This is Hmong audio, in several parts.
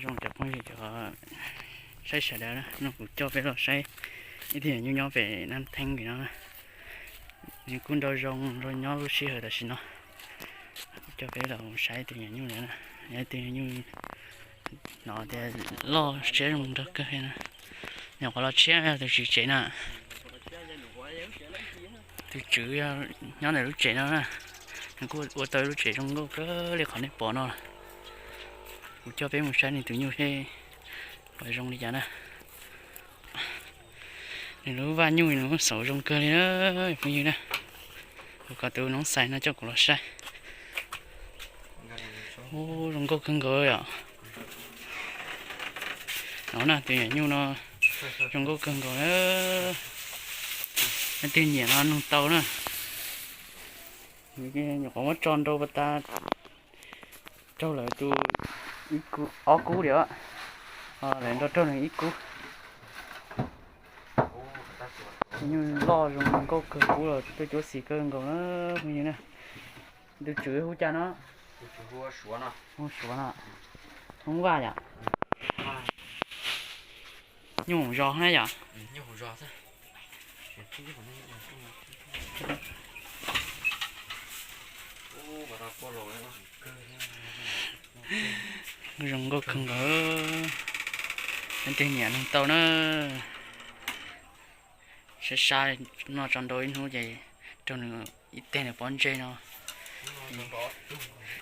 Zoo cov phooj ywg cov saib sawv daws na, no kuv coj peb los saib ib tug nyuj nyob pem Nab Theeb pem no na. Nws kuj nrau zoo nrau nyob lub sij hawm tam sim no. Kuv coj peb los saib tus nyuj na, tus nyuj no tias loj siab zoo nrog kawg na. Nyuam qhuav los tshiab tus tswv tsev na. Tus tswv nyob ntawm lub tsev no na, nws kuj ua tau lub tsev zoo nkauj kawg li qhov nej pom no. Kuv coj peb mus saib nws tus nyuj seb puas zoo li cas na. Nws lub vaj nyuj nws muab xauv zoo kawg li na, phooj ywg na. Kuv kom tus noob xais no coj kuv los saib. Ub, zoo nkauj kawg nkaus yom. No na, tus nyuam nyuj no zoo nkauj kawg nkaus na. Leej twg nyiam no nug tau na. Nyuam qhuav muab tso nrau pas tas raug lawv tus ob kub li os. Lawv nrau raug nws ib kub. Nyuj loj zoo nkauj kawg, kub los tuaj cuab xis kawg nkaus na, phooj ywg na. Tus tswv hu cas no? Hu Suav no. Hmoob Vaj yom? Nyuj hoom zos na yom? Zoo nkauj kawg nkaus, leej twg nyiam nug tau na. Saib saib no tso nrau ib hnub ces raug nws ib teg nws pob ntseg no. Nws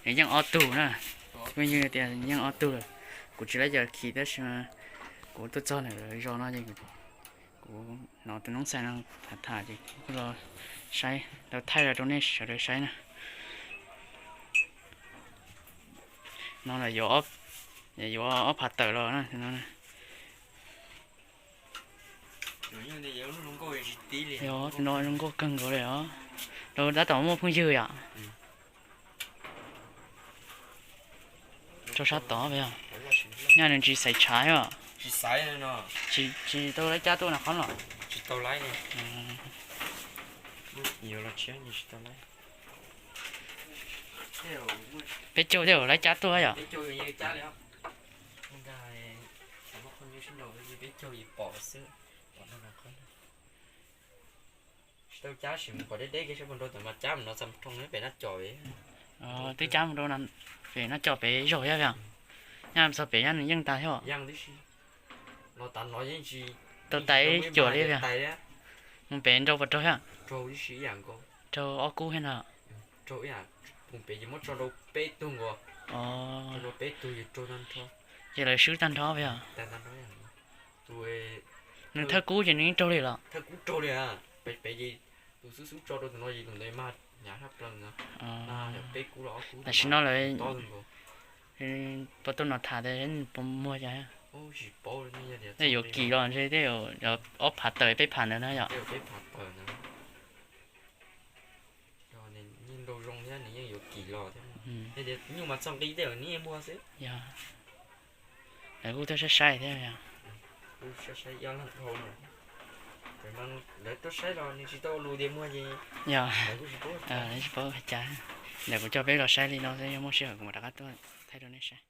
yeej ob tug na, phooj ywg tias yeej ob tug lawm. Kuv tsis tau los khi tab sis mas kuv tuaj txog lawm zos no ces kuv hnov tus noob xais no tham tham ces kuv los saib, los thaij los rau nej sawv daws saib na. No los yuav, yuav ob phav tawm los no. Yog, tus no zoo nkauj kawg nkaus li os. Rau tab tom muaj phooj ywg yom? Rau sab tod, nyaj nws tsis xaiv tshav os. Tsis tau laib cab tuaj no qhov los. Peb caug thiaj laib cab tuaj yom? Tsis tau cab sim mus qhov deb deb kiag saib puas nrau tom mas cab mus no txog roob pem Nab Cos. Twb cab mus rau pem Nab Cos pem zaug thiab os. Nyaj txog pem nyaj nws yeej tas thiab. Los tas no yeej tsis tau tais cuam li os. Mus pem nrau puas raug thiab? Raug ob kub thiab no. Raug ib yam, mus pem ces muab tso rau peb tug nkaus. Rau peb tug ces raug tag nrho. Ces lawv swb tag nrho os. Nws thawj kub ces nws yeej raug li los? Thawj kub raug li. Pem pem ces tus xub xub tso rau tus no ces tus ntawd mas hnyav tshaj plaws no. Yog peb kub los ob kub. Tam sim no lawv puas tuaj no tham tias puas muag cas? Tej yuav kim los ntshe tej ob phav tawm peb phav ntawd na yom? Nws nrau zoo thiab nws yeej yuav kim los thiab. Nyuj mas txog nqi tej nws yeej muag xwb. Yog, lawv kuj tuaj saib saib thiab yog. Lawv tuaj saib los nws tsis tau lus tias muag ces yog, tsis paub hais cas. Ntawm kuv coj peb los saib li no xwb, yog muaj sij hawm kuv mam rov qab tuaj thaij rau nej saib.